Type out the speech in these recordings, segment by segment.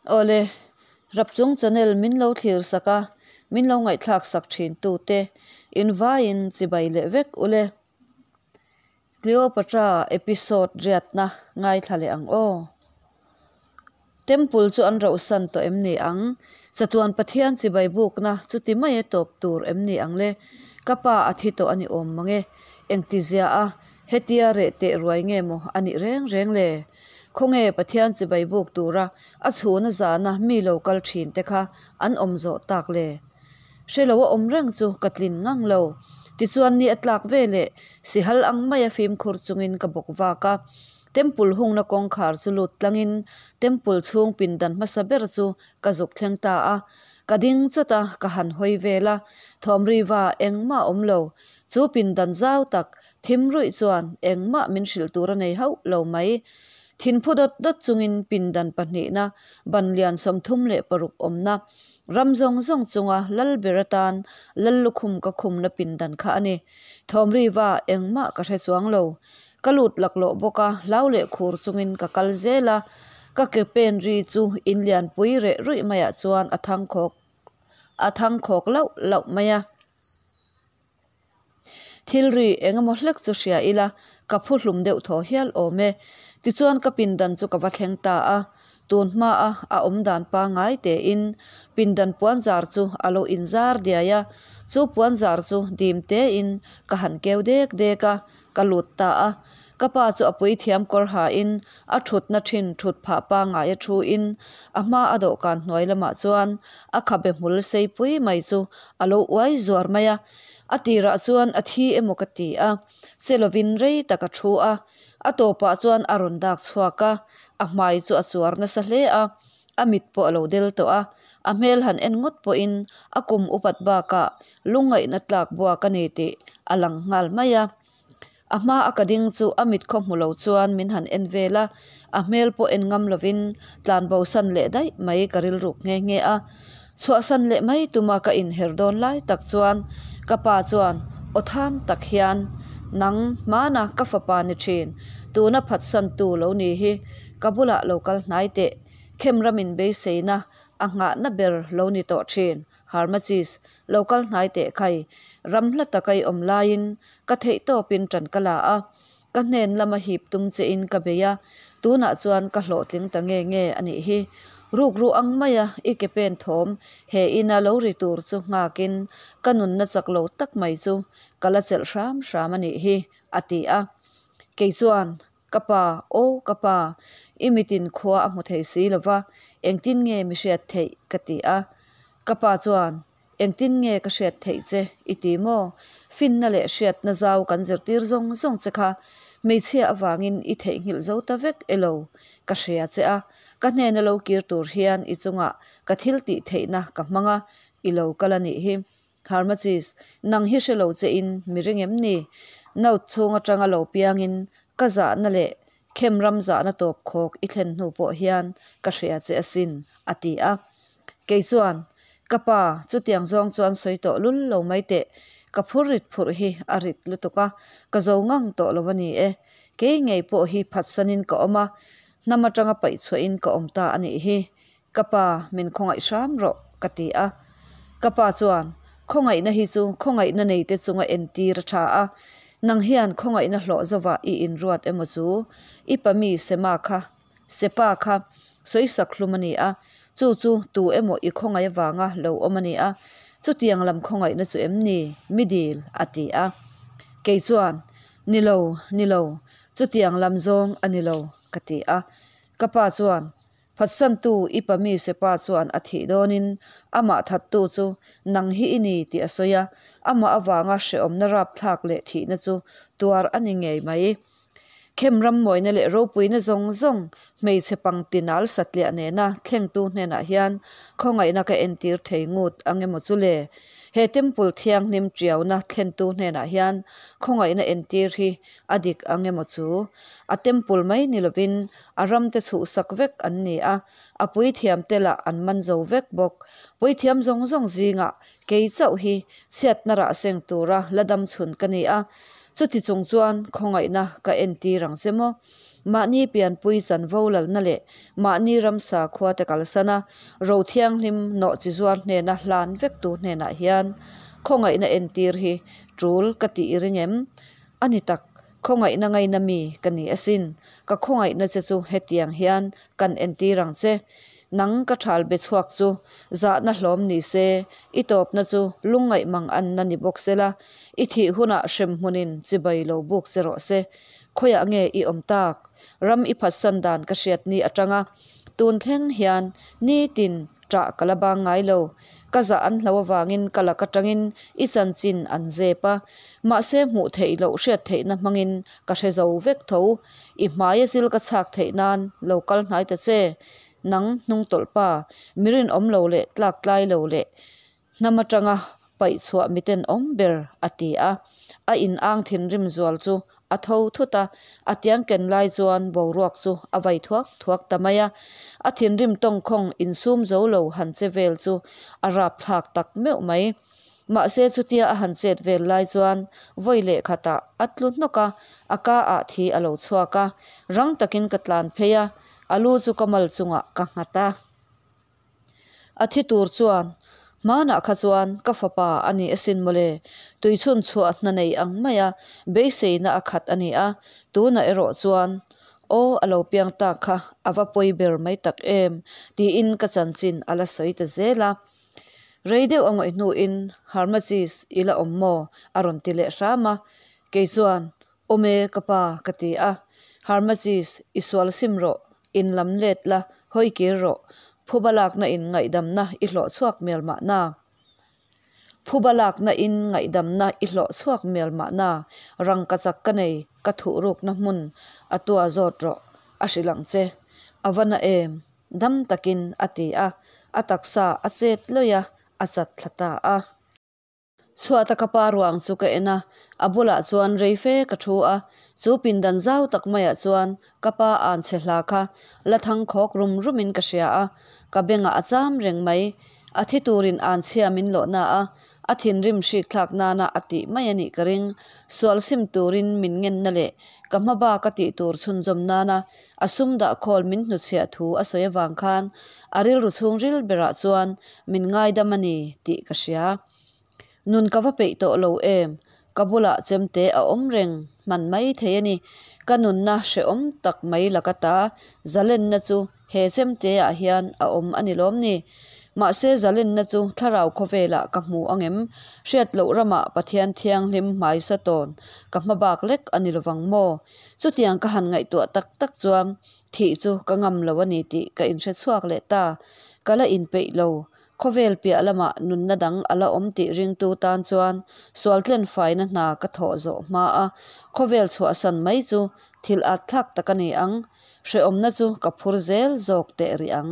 Awle, Rapchung channel min lo thlir sak a, min lo ngaihthlak sak thin tu te in vaiin chibai leh vek ule. Cleopatra episode riatna ngaithla leh ang aw. Temple chu an rauhsan tawh em ni ang? Chatuan Pathian chibai bukna chuti mai a tawp tur em ni ang le? Ka pa a thi tawh a ni awm mang e. Engtizia a hetia reh teh ruai nge maw a nih reng reng le? Khawnge Pathian chibai buk tura a chhuna zana mi lo kal thin te kha an awm zawh tak le? Hre lo a awm reng chu ka tlin ngang lo. Tichuan ni a tlak ve leh sihal ang maia fimkhur chungin ka bawk vak a. Temple hungna kawngkhar chu lut tlangin temple chhung pindan hmasa ber chu ka zuk thleng ta a. Ka ding chawt a, ka han hawi vel a, thawmriva engmah a awm lo. Chu pindan zau tak thim ruih chuan engmah min hrilh tur a nei hauh lo mai. Thinphu dawt dawt chungin pindan pahnihna ban lian 36 awmna ram zawng zawng chunga lal ber atan lal lukhum ka khumna pindan kha a ni. Thawmriva engmah ka hre chuang lo. Ka lut laklawh bawk a, hlau leh khur chungin ka kal zel a, ka ke pen ri chu in lianpui reh ruih maiah chuan a thang khawk a thang khawk lauh lauh mai a. Thil ri eng emaw hlek chu hria ila, ka phu hlum deuh thaw hial awm e. Tichuan ka pindan chu ka va thleng ta a, tun hmaa a awm dan pangngai tein pindan puanzar chu a lo inzar diai a, chu puanzar chu dim tein ka han keu dek dek a, ka lut ta a. Ka pa chu a puithiam kawr hain a thutna thin thut phah pangngai a thu in a hma a dawhkan hnuai lamah chuan a khabe hmul seipui mai chu a lo uai zuar mai a. A tirah chuan a thi emaw ka ti a, che lovin rei tak a thu a. A tawpah chuan a rawn dak chhuak a, a hmai chu a chuar nasa hle a, a mit pawh a lo del tawh a. A hmel han en ngawt pawhin a kum upat bakah lungngaihna tlak buak a ni tih a lang nghal mai a. A hma a ka ding chu a mit khaw hmu lo chuan min han en vel a, a hmel pawh en ngam lovin tlan bo san leh daih mai ka rilruk nghe nghe a. Chhuahsan leh mai tuma ka inher dawn lai tak chuan ka pa chuan aw tham tak hian, Nang hmana ka fapa ni thin, tuna phatsan tu lo ni hi ka bulah lo kal hnai teh, khem ramin beiseina a nghahna ber lo ni tawh thin. Harmachis, lo kal hnai teh khai, ram hla taka i awm laiin ka theih tawpin ṭan ka la a, ka hnen lama hip tum che in ka bei a, tunah chuan ka hlawhtling ta nge nge a nih hi. Rukru ang maia i ke pen thawm he ina lo ri tur chu nghakin ka nunna chak lo tak mai chu ka la chelh hram hram a nih hi, a ti a. Kei chuan Ka pa, aw ka pa, i mitin khua a hmu thei si lo va, engtin nge mi hriat theih? ka ti a. Ka pa chuan, Engtin nge ka hriat theih che? i ti maw? Finna leh hriatna zau kan zirtir zawng zawng che kha hmeichhia avangin i theihnghilh zo ta vek elo? Ka hria che a, ka hnena lo kir tur hian i chungah ka thil tih theihna ka hmang a, i lo kal a nih hi. Harmachis, nang hi hre lo che in mi ring em ni? Note chhung atanga lo piangin ka zahna leh khem ram zahna tawp khawk i thlen hnu pawh hian ka hria che asin, a ti a. Kei chuan, Ka pa, chutiang zawng chuan sawi tawh lul lo mai teh, ka phur rit phurh hi a rit lutuk a, ka zo ngang tawh lo a ni e. Kei ngei pawh hi phatsanin ka awm a, hnam atanga paih chhuahin ka awm ta a nih hi. Ka pa, min khawngaih hram rawh, ka ti a. Ka pa chuan, Khawngaihna hi chu khawngaihna neite chunga entir a tha a, nang hian khawngaihna hlawh zovah i inruat emaw chu? I pa mi Sema kha, Sepa kha, sawisak hlum a ni a, chu chu tu emaw i khawngaih avanga lo awm a ni a, chutiang lam khawngaihna chu em ni? Mi dil, a ti a. Kei chuan, Ni lo, ni lo, chutiang lam zawng a ni lo, ka ti a. Ka pa chuan, Phatsantu i pa mi Sepa chuan a thih dawnin amah thattu chu nang hi i ni tih a sawi a, amah avanga hrehawmna rapthlak leh thihna chu tuar a ni ngei mai. Khem rammawina leh ropuina zawng zawng hmeichhe pangtinal satliah nena thlengtu hnenah hian khawngaihna ka entir thei ngut ang emaw chu le? He temple thianghlim tiauna thlentu hnenah hian khawngaihna entir hi a dik ang emaw chu? A temple mai ni lovin A ramte chhuhsak vek an ni a, a puithiamte lah an man zo vek bawk. Puithiam zawng zawng zingah kei chauh hi chhiatna rah seng tura la dam chhun ka ni a, chuti chung chuan khawngaihna ka entir ang che maw? Mahni pianpui chanvo lalna leh mahni ram sakhua te kalsan a, ro thianghlim nawhchizuar hnena hlan vektu hnenah hian khawngaihna entir hi tul ka tih i ring em? A ni tak, khawngaihna ngaina mi ka ni asin. Ka khawngaihna che chu hetiang hian kan entir ang che. Nang ka thal be chhuak chu zahna hlawm ni se, i tawpna chu lungngaih mang anna ni bawk sela, i thih hunah hremhmunin chibai lo buk che rawh se. Khawiah nge i awm tak? Ram i phatsan dan ka hriat ni atanga tun thleng hian nitin ṭah ka la bang ngai lo. Ka zah an hlo avangin ka lak atangin i chanchin an zep a, mahse hmuh theih loh hriat theihna hmangin ka hre zo vek tho. I hmaia zil ka chhak theih nan lo kal hnai ta che. Nang hnungtawlh pa, mi rinawm lo leh tlak tlai lo leh hnam atanga paih chhuah miten awm ber, a ti a. A in ang thinrim zual chu a tho thut a, a tiang ken lai chuan boruak chu a vai thuak thuak ta mai a. A thinrim tawngkhawng insum zo lo han che vel chu a rapthlak tak meuh mai. Mahse chutia a han chet vel lai chuan vawi leh khatah a tlu hnawk a, a ka ah thi a lo chhuak a. Rang takin ka tlan phei a, a lu chu ka mal chungah ka nghat a. A thi tur chuan, Hmanah kha chuan ka fapa a ni asin mawle, tuichhun chhuah hna nei ang maia beiseina a khat a ni a, tunah erawh chuan aw a lo piang tak kha a va pawi ber mai tak em tiin ka chanchin a la sawi ta zel a. Rei deuh a ngawih hnuin Harmachis i la awm maw? a rawn ti leh hram a, kei chuan Awm e ka pa ka ti a, Harmachis i sual sim rawh, in lam let la, hawi kir rawh, phuba lakna in ngaihdamna i hlawh chhuak mial mahna. Phuba lakna in ngaihdamna i hlawh chhuak mial mahna, rangka chak ka nei, ka thuh rukna hmun a tua zawt rawh, a hrilh ang che. A va na em? Dam takin a ti a, a taksa a chet lawih a, a chat thla ta a. Chhuata ka pa ruang chu ka en a, a bulah chuan rei fe ka thu a, chu pindan zau tak maiah chuan ka pa an che hla kha la thang khawk rum rumin ka hria a, ka bengah a cham reng mai. A thi turin an chhia min lawhna a, a thinrim hrik thlak nana a tih mai a nih ka ring. Sual sim turin min ngenna leh ka hma bak a tih tur chhunzawm nana a sum dah khawl min hnuchhiah thu a sawi avang khan a rilru chhungril berah chuan min ngaidam a ni tih ka hria. Nun ka va peih tawh lo em? Ka bulah chemte a awm reng hman mai thei a ni. Ka nunna hrehawm tak mai laka ta zalenna chu he chemte ah hian a awm a ni lawm ni? Mahse zalenna chu thlarau khawvelah ka hmu angem? Hriat loh ramah Pathian thianghlim hmaisa tawn ka hma bak lek a ni lovang maw? Chutiang ka han ngaihtuah tak tak chuan thih chu ka ngam lo a ni tih ka inhre chhuak leh ta. Ka la inpeih lo. Khawvel piah lamah nunna dang a la awm tih ringtu tan chuan sual tlenfaina hna ka thawh zawh hma a, khawvel chhuahsan mai chu thil at thlak tak a ni ang. Hrehawmna chu ka phur zel zawk teh rih ang.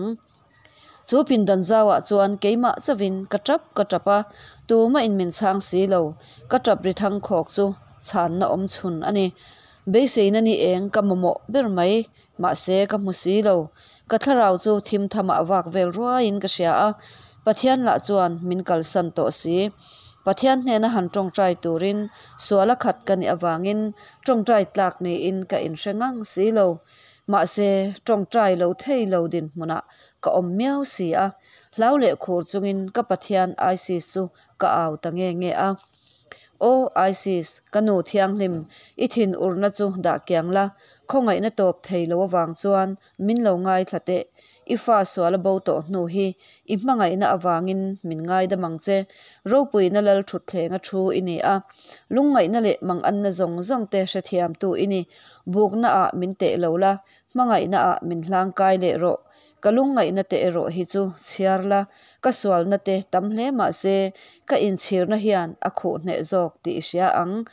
Chu pindan zauah chuan keimah chauhin ka tap ka tap a, tumah in min chhang si lo. Ka tap ri thang khawk chu chhanna awm chhun a ni. Beiseina ni eng ka mamawh ber mai. Mahse, ka hmu si lo. Ka thlarau chu thim thamah vak vel ruaiin ka hria a, Pathian lah chuan min kalsan tawh si. Pathian hnena han tawngtai turin sual a khat ka nih avangin tawngtai tlak niin ka inhre ngang si lo. Mahse, tawngtai lo thei lo dinhmunah ka awm miau si a, hlau leh khur chungin ka Pathian Isis chu ka au ta nge nge a. Aw Isis, ka nu thianghlim, i thinurna chu dah kiang la, Khawngaihna tawp thei lo avang chuan min lo ngaithla teh. I fa sual a bo tawh hnu hi i hmangaihna avangin min ngaidam ang che. Ropuina lal thutthleng a thu i ni a. Lungngaihna leh manganna zawng zawng te hrethiamtu i ni. Bukna ah min teh lo la, hmangaihna ah min hlangkai leh rawh. Ka lungngaihna te erawh hi chu chhiar la, ka sualna te tam hle mah se ka inchhirna hian a khuh hneh zawk tih i hria ang.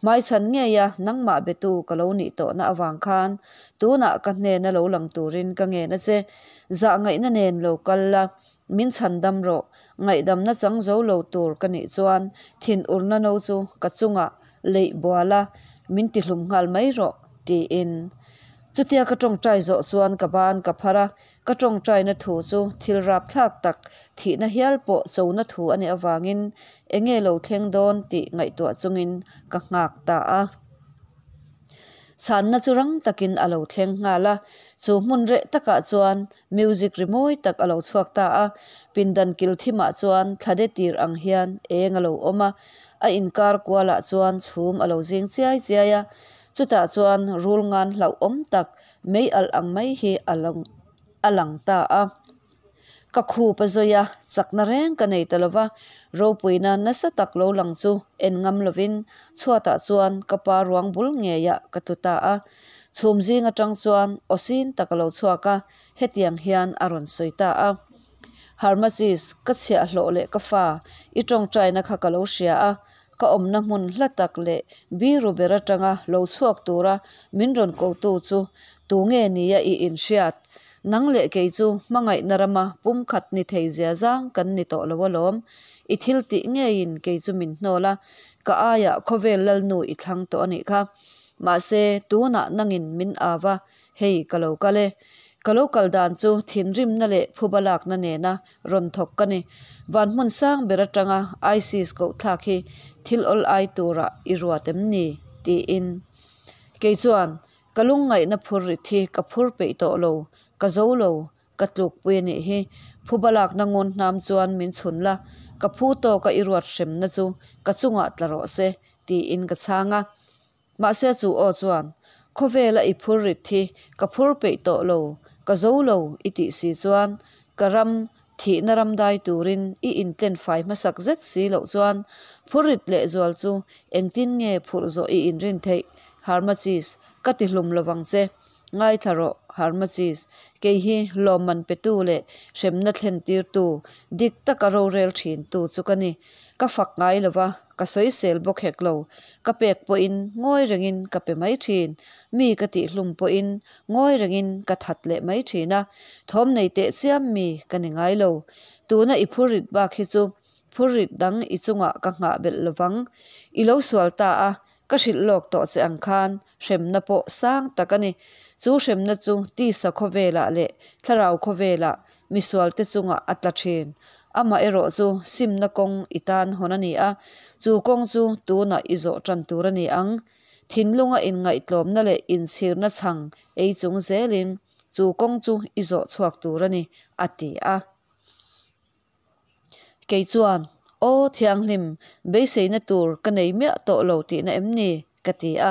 Hmaichhan ngeia nangmah betu ka lo nih tawhna avang khan tunah ka hnena lo lang turin ka ngen a che. Zahngaihna nen lo kal la, min chhandam rawh. Ngaihdamna chang zo lo tur ka nih chuan thinurna no chu ka chungah leih bual a, min tihlum nghal mai rawh, tiin. Chutia ka tawngtai zawh chuan ka ban ka phar a, ka tawngtaina thu chu thil rapthlak tak thihna hial pawh chona thu a nih avangin eng nge lo thleng dawn tih ngaihtuah chungin ka nghak ta a. Chhanna chu rang takin a lo thleng nghal a, chu hmun reh takah chuan music ri mawi tak a lo chhuak ta a, pindan kil thimah chuan thla de tir ang hian eng a lo awm a, a inkar kualah chuan chhum a lo zing chiai chiai a, chutah chuan rul ngan hlauhawm tak mei alh ang mai hi a lo a lang ta a. Ka khup a zawi a, chakna reng ka nei ta lo va, ropuina nasa tak lo lang chu en ngam lovin chhuatah chuan ka pa ruang bul ngeiah ka tlu ta a. Chhum zing atang chuan aw sin tak a lo chhuak a, hetiang hian a rawn sawi ta a. Harmachis, ka chhiahhlawh leh ka fa, i tawngtaina kha ka lo hria a, ka awmna hmun hla tak leh biru ber atanga lo chhuak tura min rawn kotu chu tu nge nia i inhriat? Nang leh kei chu hmangaihna rama pumkhat ni thei zia zang kan ni tawh lo alawm. I thil tih ngeiin kei chu min hnawl a, ka aiah khawvel lalnu i thlang tawh a nih kha. Mahse, tunah nangin min au a, hei ka lo kal e. Ka lo kal dan chu thinrimna leh phuba lakna nena rawn thawk ka ni. Van hmun sang ber atanga ISIS koh thlak hi thil awl ai turah i ruat em ni? tiin. Kei chuan Ka lungngaihna phur rit hi ka phur peih tawh lo, ka zo lo, ka tlukpui a nih hi. Phuba lakna ngun hnam chuan min chhun la, ka phu tawka i ruat hremna chu ka chungah tla rawh se, tiin ka chhang a. Mahse chu aw chuan, Khawvela i phur rit hi ka phur peih tawh lo, ka zo lo i tih si chuan ka ram thihna ram dai turin i intlen fai hmasak zet si loh chuan phurrit lehzual chu engtin nge phurh zawh i inrin theih? Harmachis, ka ti hlum lovang che. Ngaithla rawh, Harmachis, kei hi lawmman petu leh hremna thlentirtu, dik taka rorel thintu chu ka ni. Ka fak ngai lova, ka sawisel bawk hek lo. Ka pek pawhin ngawi rengin ka pe mai thin. Mi ka tihhlum pawhin Ngawi rengin ka that leh mai thin a, thawm nei teh chiam mi ka ni ngai lo. Tuna i phurrit bak hi chu phurrit dang i chungah ka nghah belh lovang. I lo sual ta a, ka hrilh lawk tawh che ang khan hremna pawh sang tak a ni. Chu hremna chu tisa khawvelah leh thlarau khawvelah misualte chungah a tla thin. Amaherawh chu simna kawng i tan hawn a ni a, chu kawng chu tunah i zawh tan tur a ni ang. Thinlunga inngaihtlawmna leh inchhirna chhang ei chung zelin chu kawng chu i zawh chhuak tur a ni, a ti a. Kei chuan, Aw Thianghlim, beiseina tur ka nei miah tawh lo tihna em ni? ka ti a.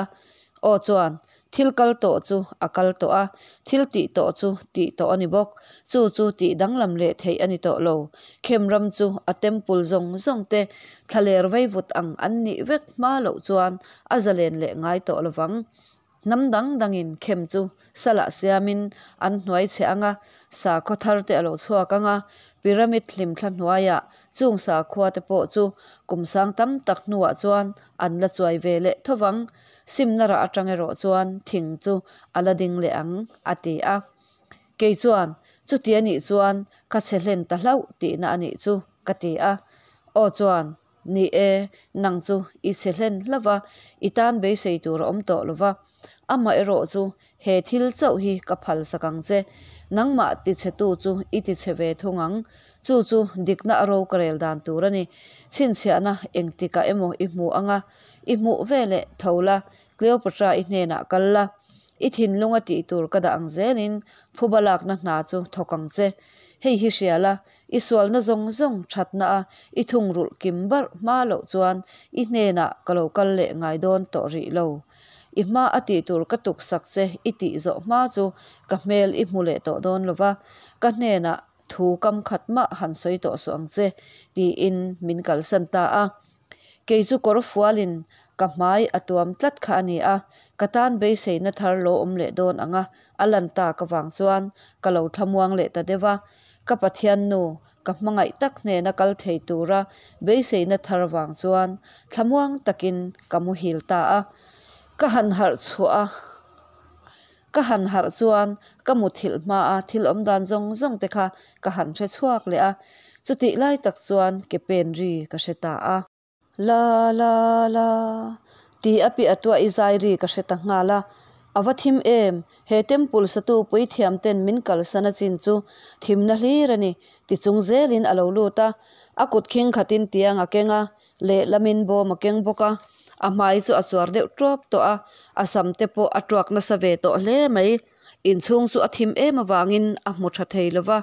Aw chuan, Thil kal tawh chu a kal tawh a, thil tih tawh chu tih tawh a ni bawk. Chu chu tih danglam leh theih a ni tawh lo. Khem ram chu a temple zawng zawng te thlaler veivut ang an nih vek hma loh chuan a zalen leh ngai tawh lovang. Hnam dang dangin khem chu salah siamin an hnuai chhe ang a, sakhaw thar te a lo chhuak ang a, pyramid hlimthla hnuaiah chung sakhua te pawh chu kum sang tam tak hnuah chuan an la chuai ve leh tho vang. Simna rah atang erawh chuan thing chu a la ding leh ang, a ti a. Kei chuan, Chuti a nih chuan ka chhe hlen ta hlauh tihna a nih chu, ka ti a. Aw chuan, Ni e, nang chu i chhe hlen hlauh va, i tan beisei tur a awm tawh lo va. Amaherawh chu he thil chauh hi ka phal sak ang che. Nangmah tichhetu chu i tichhe ve thung ang. Chu chu dikna a ro ka rel dan tur a ni. Chhinchhiahna engtikah emaw i hmu ang a, i hmuh veleh tho la, Cleopatra i hnenah kal la. I thinlunga tih tur ka dah ang zelin phuba lakna hna chu thawk ang che. Hei hi hria la, i sualna zawng zawng thatna a i thungrulh kim barh hma loh chuan i hnenah ka lo kal leh ngai dawn tawh rih lo. I hma a tih tur ka tuksak che i tih zawh hma chu ka hmel i hmu leh tawh dawn lo va, ka hnenah thu kam khat mah han sawi tawh suh ang che, tiin min kalsan ta a. Kei chu kawr fualin ka hmai a tuam tlat kha a ni a, ka tan beiseina thar lo awm leh dawn ang a, a lan tak avang chuan ka lo thlamuang leh ta deuh a. Ka Pathiannu, ka hmangaih tak hnena kal thei tura beiseina thar avang chuan thlamuang takin ka muhil ta a. Ka han harh chhuah a, ka han harh chuan ka muthilh hmaa thil awm dan zawng zawng te kha ka han hre chhuak leh a, chutih lai tak chuan ke pen ri ka hre ta a. La la la ti a piah tuah i zai ri ka hre ta nghal a, a va thim em, he temple satu puithiam ten min kalsan a chin chu thimna hlir a ni ti chung zelin a lo lut a, a kut khing khatin tiang a keng a, lehlamin bawm a keng bawk a. A hmai chu a chuar deuh tuap tawh a a sam te pawh a tuak nasa ve tawh hle mai inchhung chu a thim em avangin a hmu tha thei lova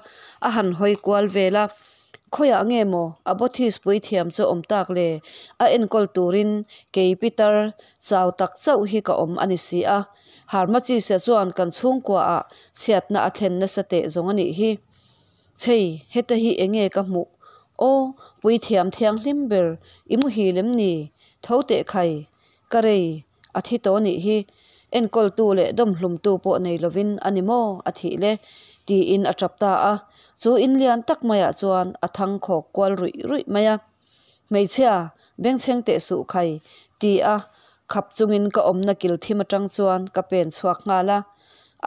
a han hawi kual vel a khawiah nge maw a bothis puithiam chu a awm tak le a enkawl turin kei pitar chau tak chauh hi ka awm a ni si a Harmachis-a chuan kan chhungkua ah chhiatna a thlen nasa teh zawng a nih hi. Chhei, heta hi enge ka hmuh? Aw, puithiam thianghlim ber, i muhil em ni? Tho teh khai, ka rei, a thi tawh nih hi. Enkawltu leh dawmhlumtu pawh nei lovin a ni maw a thih le? tiin a tap ta a. Chu in lian tak maiah chuan a thang khawk kual ruih ruih mai a. Hmeichhia, bengchheng teh suh khai, ti a khap chungin ka awmna kil thim atang chuan ka pen chhuak nghal a.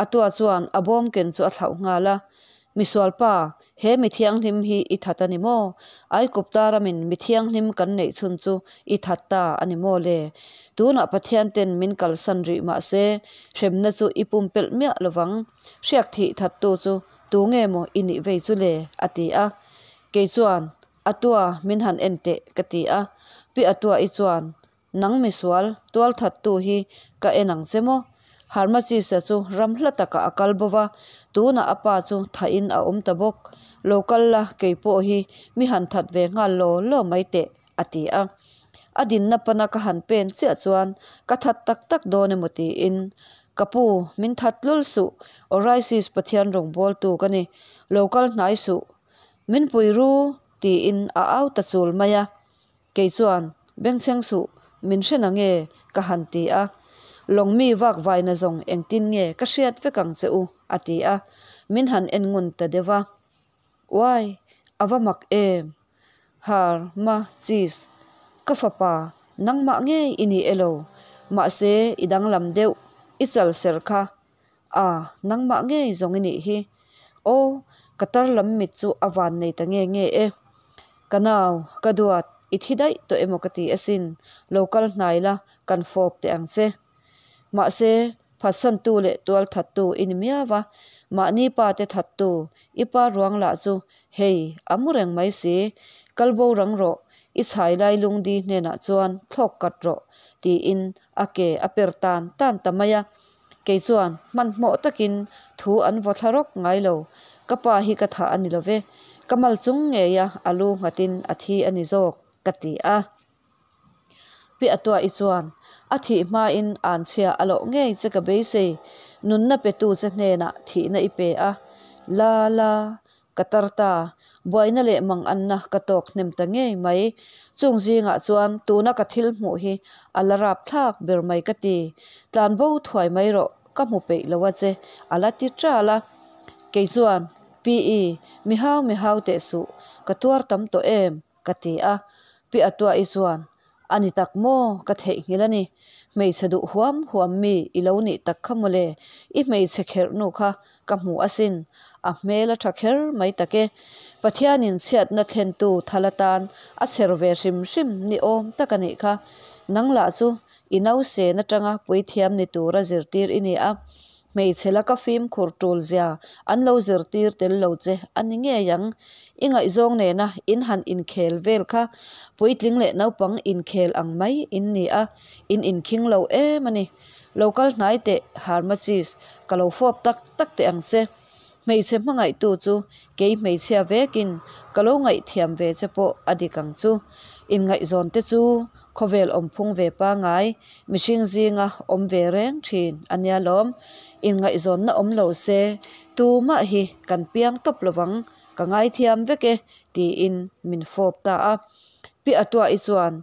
Atua chuan a bawm ken chu a thlauh nghal a. Misualpa, he mi thianghlim hi i that a ni maw? Aikupta ramin mi thianghlim kan neih chhun chu i that ta a ni maw le? Tunah Pathian ten min kalsan rih mah se, hremna chu i pumpelh miah lovang. Hriak thih thattu chu tu nge maw i nih vei chu le? a ti a. Kei chuan, Atua, min han en teh, ka ti a. Pi Atua-i chuan, Nang misual, tualthattu hi ka en ang che maw? Harmachis-a chu ram hla takah a kal bo va, tunah a pa chu thahin a awm ta bawk. Lo kal la, kei pawh hi mi han that ve nghal law law mai teh, a ti a. A dinna pana ka han pen chiah chuan ka that tak tak dawn emaw tiin, Ka pu, min that lul suh, Orisis Pathian rawngbawltu ka ni, lo kal hnai suh, min pui ru, tiin a au ta chul mai a. Kei chuan, Bengchheng suh, min hre na nge? ka han ti a. Lawng mi vak vaina zawng engtin nge ka hriat vek ang che u? a ti a. Min han en ngun ta deuh a. Uai, a va mak em? Har, ma, chis, ka fapa, nangmah ngei i ni elo? Mahse, i danglam deuh, i chal ser kha. A, nangmah ngei zawng i nih hi. Aw, ka tar lam mit chu a van nei ta nge nge e. Ka nau, ka duat, i thi daih tawh emaw ka ti asin, lo kal hnai la, kan fawp teh ang che. Mahse, phatsantu leh tual thattu i ni miau va, mahni pa te thattu, i pa ruang lah chu hei, a mu reng mai si, kal bo rang rawh, i chhai lai lungdi hnenah chuan thlawk kat rawh, tiin a ke a per tan tan ta mai a. Kei chuan hmanhmawh takin thu an vaw thla rawk ngai lo. Ka pa hi ka thah a ni lo ve. Ka mal chung ngeia a lu nghatin a thi a ni zawk, ka ti a. Pi Atua'i chuan, A thih hmain anchhia a loh ngei che ka beisei. Nunna petu che hnenah thihna i pe a. La la, Ka tar ta, buaina leh manganna ka tawk hnem ta ngei mai. Chung zingah chuan tuna ka thil hmuh hi a la rap thlak ber mai ka ti. Tlan bo thuai mai rawh, ka hmu peih lo a che, a la ti ṭal a. Kei chuan, Pi-i, mi hau mi hau teh suh, ka tuar tam tawh em? ka ti a. Pi Atua'i chuan, A ni tak maw? Ka theihnghilh a ni. Hmeichhe duh huam huam mi i lo nih tak kha mawle, i hmeichhe kherh nu kha ka hmu asin, a hmel a tha kher mai tak e. Pathianin chhiatna thlentu thal atan a chher ve hrim hrim ni awm tak a nih kha. Nang lah chu i nausen atanga puithiam ni tura zirtir i ni a, Hmeichhe laka fimkhur tul zia an lo zirtir tel lo che a ni ngei ang. I ngaihzawng nena in han inkhel vel kha puitling leh naupang inkhel ang mai in ni a, in inkhing lo em a ni. Lo kal hnai teh Harmachis, ka lo fawp tak tak teh ang che. Hmeichhe hmangaihtu chu kei hmeichhia vekin ka lo ngaihthiam ve che pawh a dik ang chu. Inngaihzawn te chu khawvel awmphung ve pangai, mihring zinga awm ve reng thin a nia lawm. Inngaihzawnna awm lo se tumah hi kan piang tawp lovang, ka ngaithiam vek e tiin min fawp ta a. Pi Atua'i chuan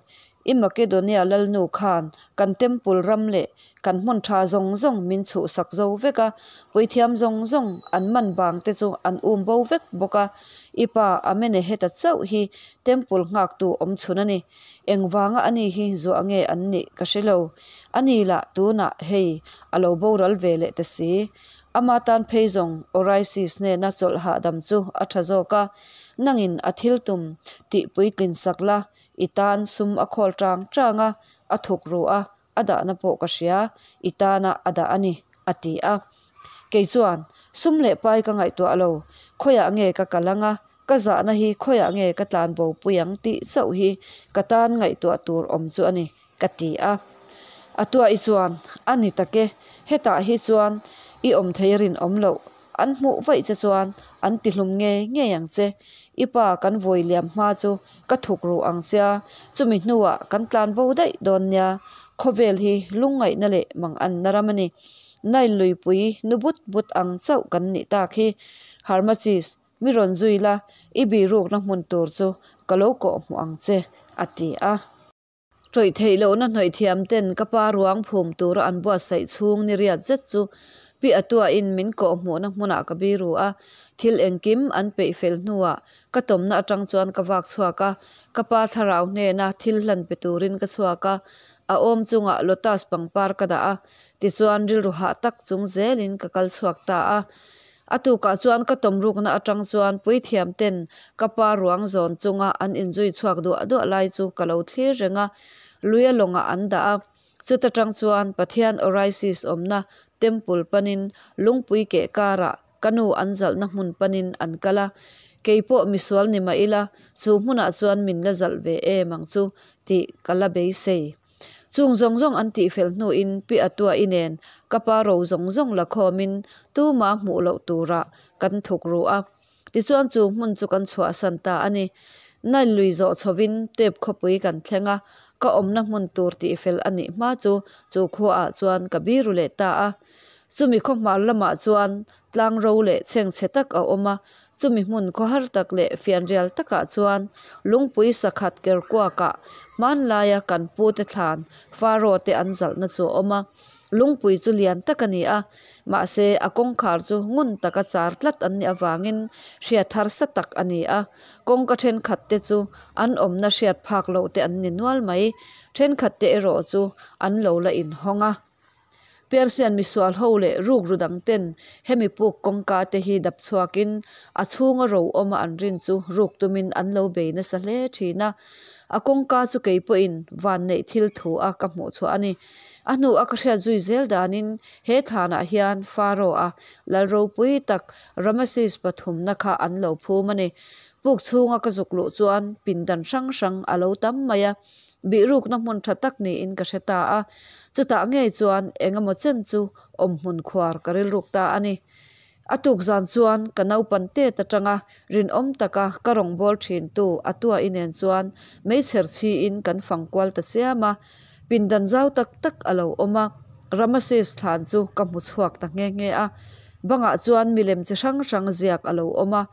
I Makedonia lalnu khan kan temple ram leh kan hmun tha zawng zawng min chhuhsak zo vek a, puithiam zawng zawng an man bang te chu an um bo vek bawk a. I pa Ameneheta chauh hi temple nghaktu awm chhun a ni. Engvanga ani hi zuah nge an nih ka hre lo. Ani lah tunah hei a lo boral ve leh ta si. Ama tan phei zawng Orisis hnena chawlh hahdam chu a tha zawk a, nangin a thil tum tih puitlin sak la I tan sum a khawl tang tang a, a thuk ru a, a dahna pawh ka hria, i tana a dah a ni, a ti a. Kei chuan, Sum leh pai ka ngaihtuah lo, khawiah nge ka kal ang a, ka zahna hi khawiah nge ka tlan bo pui ang tih chauh hi ka tan ngaihtuah tur awm chu a ni, ka ti a. Atuaii chuan, A ni tak e, hetah hi chuan i awm thei a rinawm loh. An hmuh vaih che chuan an tihlum ngei ngei ang che. I pa kan vawi liam hma chu ka thuk ruh ang che a, chumi hnuah kan tlan bo daih dawn nia. Khawvel hi lungngaihna leh manganna ram a ni. Nile luipui nu but but ang chauh kan nih tak hi. Harmachis, mi rawn zui la, i bihrukna hmun tur chu ka lo kawhhmuh ang che, a ti a. Ṭawih theih lohna hnawih thiam ten ka pa ruang phum tura an buatsaih chhung ni riat zet chu Pi Atuain min kawhhmuhna hmunah ka biru a, thil engkim an peih fel hnuah ka tawmna aṭang chuan ka vak chhuak a, ka pa thlarau hnena thil hlan pe turin ka chhuak a, a awm chungah lotus pangpar ka dah a, tichuan rilru hah tak chung zelin ka kal chhuak ta a. A tukah chuan ka tawmrukna atang chuan puithiam ten ka pa ruang zawn chunga an inzui chhuak duah duah lai chu ka lo thlir reng a, luia lawngah an dah a. Chuta tang chuan Pathian Orisis awmna temple panin lungpui keh karah ka nu an zalhna hmun panin an kal a. Kei pawh misual ni mah ila chu hmunah chuan min la zalh ve em ang chu tih ka la beisei. Chung zawng zawng an tihfel hnuin Pi Atuaii nen ka pa ro zawng zawng la khawmin tuma hmuh loh turah kan thuk ru a. Tichuan chu hmun chu kan chhuahsan ta a ni. Nile lui zawh chhovin Tep khawpui kan thleng a, ka awmna hmun tur tihfel a nih hma chu chu khuaah chuan ka biru leh ta a. Chumi khaw hmar lamah chuan tlang ro leh chhengchhe tak a awm a, chumi hmun khawhar tak leh fianrial takah chuan lungpui sakhat kerkuakah hmanlaia kan pute thlan Faro te an zalhna chu a awm a. Lungpui chu lian tak a ni a, mahse a kawngkhar chu ngun taka char tlat an nih avangin hriat harsa tak a ni a. Kawngka thenkhat te chu an awmna hriat phak loh te an ni nual mai, thenkhat te erawh chu an lo la inhawng a. Persian misual ho leh rukru dang ten hemi puk kawngka te hi dap chhuakin a chhunga ro awma an rin chu ruk tumin an lo bei nasa hle thin a. A kawngka chu kei pawhin van neih thil thu a ka hmuh chhuah a ni. A hnu a ka hriat zui zel danin he thlanah hian Pharaoh-a lal ropui tak Rameses pathumna kha an lo phum a ni. Puk chhunga ka zuk luh chuan pindan hrang hrang a lo tam mai a. Bihrukna hmun tha tak niin ka hre ta a, chutah ngei chuan eng emaw chen chu awmhmun khuar ka rilruk ta a ni. A tuk zan chuan ka naupan tet atanga rinawm taka ka rawngbâwl thintu Atuaii nen chuan meichher chhiin kan fang kual ta chiam a, pindan zau tak tak a lo awm a, Ramases thlan chu ka hmu chhuak ta nghe nghe a. Bangah chuan milem chi hrang hrang ziak a lo awm a,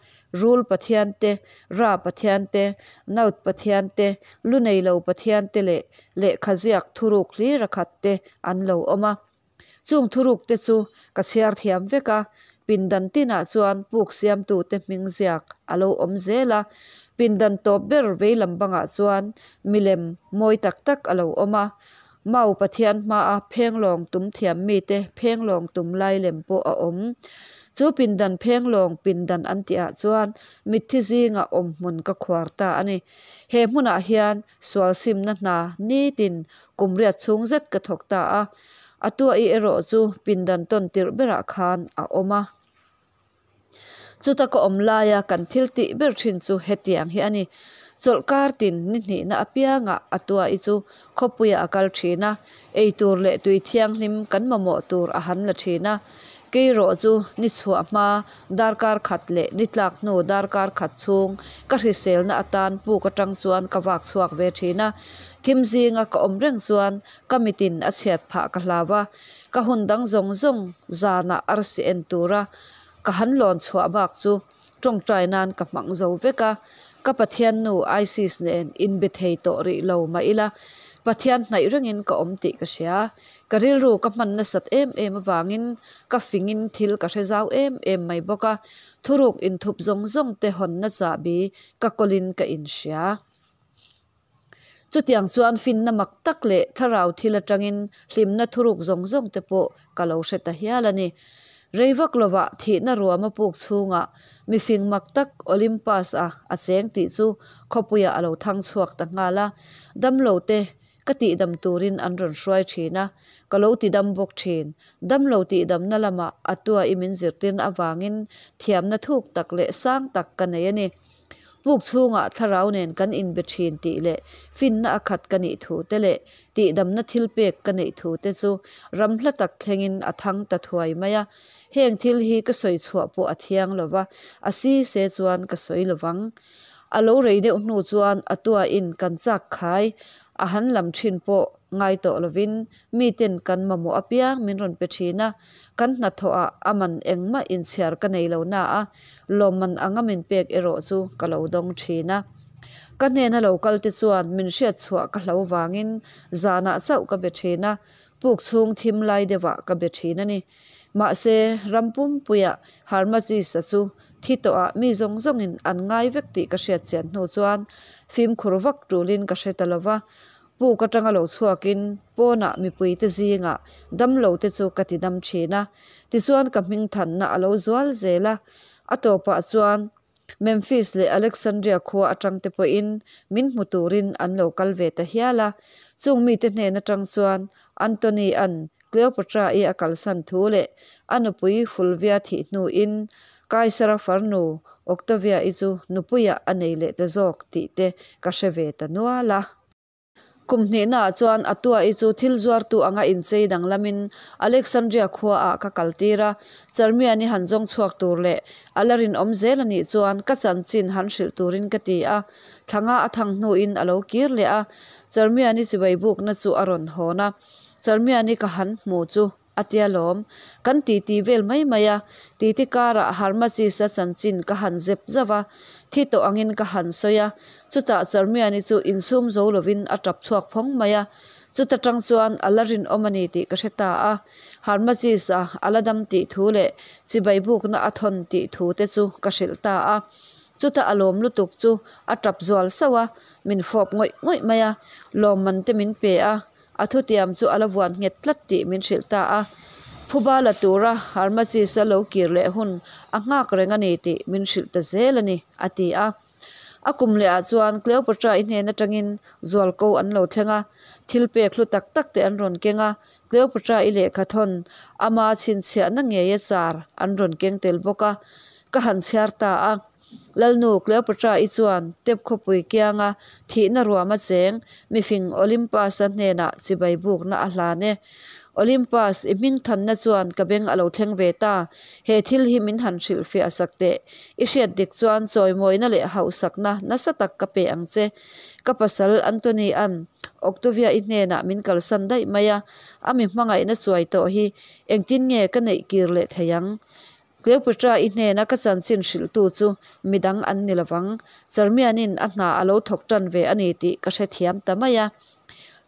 Rul Pathian te, Ra Pathian te, Naut Pathian te, Lu nei lo Pathian te leh lehkha ziak thuruk hlir a khat te an lo awm a. Chung thuruk te chu ka chhiar thiam vek a, pindan tinah chuan puk siamtu te hming ziak a lo awm zel a. Pindan tawp ber veilam bangah chuan milem mawi tak tak a lo awm a. Mau Pathian hmaa phenglawng tum thiam mite phenglawng tum lai lem pawh a awm. Chu pindan phenglawng pindan an tihah chuan mitthi zinga awm hmun ka khuar ta a ni. He hmunah hian sual simna hna nitin kum riat chhung zet ka thawk ta a. A tuahi erawh chu pindan tawn tirh berah khan a awm a. Chuta ka awm laia kan thil tih ber thin chu hetiang hi a ni. Chawlhkar tin ni hnihna apiangah a tuahi chu khawpuiah a kal thin a, ei tur leh tui thianghlim kan mamawh tur a han la thin a. Keirawh chu ni chhuah hma darkar khat leh ni tlak hnu darkar khat chhung ka hriselna atan puk atang chuan ka vak chhuak ve thin a. Thim zinga ka awm reng chuan ka mitin a chhiat phah ka hlau a. Ka hun dang zawng zawng zanah arsi en tura ka han lawn chhuah bak chu tawngtai nan ka hmang zo vek a, ka Pathian nu Isis nen inbe thei tawh rih lo mah ila Pathian hnaih rengin ka awm tih ka hria. Ka rilru ka hman nasat em em avangin ka fingin thil ka hre zau em em mai bawk a, thuruk inthup zawng zawng te hawnna chahbi ka kawlin ka inhria. Chutiang chuan finna mak tak leh thlarau thil atangin hlimna thuruk zawng zawng te pawh ka lo hre ta hial a ni. Rei vak lovah thihna ruama puk chhungah mifing mak tak Olympus-a a cheng tih chu khawpuiah a lo thang chhuak ta nghal a. Damlo te ka tihdam turin an rawn hruai thin a, ka lo tidam bawk thin. Damlo tihdamna lamah a tuahi min zirtirna avangin thiamna thuk tak leh sang tak ka nei a ni. Puk chhungah thlarau nen kan inbe thin tih leh finna a khat ka nih thu te leh tihdamna thilpek ka neih thu te chu ram hla tak thlengin a thang ta thuai mai a. Heng thil hi ka sawi chhuah pawh a thiang lo va, a si se chuan ka sawi lo vang. A lo rei deuh hnu chuan a tuain kan chak khai a han lam thin pawh ngai tawh lovin miten kan mamawh apiang min rawn pe thin a, kan hnathawhah a man engmah inchhiar ka nei lo na a, lawmman anga min pek erawh chu ka lo dawng thin a. Ka hnena lo kal te chuan min hriat chhuah ka hlo vangin zanah chauh ka be thin a, puk chhung thim lai deuhah ka be thin a ni. Mahse, ram pumpuiah Harmachis-a chu thi tawhah mi zawng zawngin an ngai vek tih ka hriat chian hnu chuan fimkhur vak tulin ka hre ta lo va. Puk atanga lo chhuakin pawnah mipuite zingah damlote chu ka ti dam thin a. Tichuan ka hmingthanna a lo zual zel a. A tawpah chuan Memphis leh Alexandria khua atang te pawhin min hmu turin an lo kal ve ta hial a. Chung mite hnen atang chuan Antony-a'n Cleopatra-i a kalsan thu leh a nupui Fulvia thih hnuin Kaisara farnu Octavia-i chu nupuiah a nei leh ta zawk tih te ka hre ve ta nual a. Kum hnihnaah chuan Atua-i chu thil zuartu anga inchei danglamin Alexandria khuaah ka kaltir a, Charmian-i han zawng chhuak tur leh a la rinawm zel a nih chuan ka chanchin han hrilh turin ka ti a, thlanga a thang hnuin a lo kir leh a, Charmian-i chibai bukna chu a rawn hawn a, Charmian-i ka han hmu chu a tia lawm. Kan titi vel mai mai a, titi karah Harmachis-a chanchin ka han zep zauh a, thi tawh angin ka han sawi a, chutah Charmian-i chu insum zo lovin a tap chhuak phawng mai a, chuta tang chuan a la rinawm a ni tih ka hre ta a, Harmachis-a a la dam tih thu leh chibai bukna a thawn tih thu te chu ka hrilh ta a, chutah a lawm lutuk chu a tap zual sauh a, min fawp ngawih ngawih mai a, lawmman te min pe a. A thutiam chu a la vuan nghet tlat tih min hrilh ta a. Phuba la tura Harmachis-a lo kir leh hun a nghak reng a ni tih min hrilh ta zel a ni, a ti a. A kum lehah chuan Cleopatra-i hnen atangin zualko an lo thleng a, thil pek hlu tak tak te an rawn keng a, Cleopatra-i lehkhathawn ama chhinchhiahna ngeia char an rawn keng tel bawk a, ka han chhiar ta a. Lalnu Cleopatra-i chuan Tep khawpui kianga thihna ruama cheng mifing Olympus-a hnenah chibai bukna a hlan e. Olympus, i hmingthanna chuan ka beng a lo thleng ve ta. He thil hi min han hrilhfiah sak teh. I hriat dik chuan chawimawina leh hauhsakna nasa tak ka pe ang che. Ka pasal Antony-a'n Octavia-i hnenah min kalsan daih mai a, a mi hmangaihna chuai tawh hi engtin nge ka neih kir leh thei ang? Cleopatra-i hnena ka chanchin hrilhtu chu midang an ni lovang, Charmian-in a hna a lo thawk tan ve a ni tih ka hrethiam ta mai a.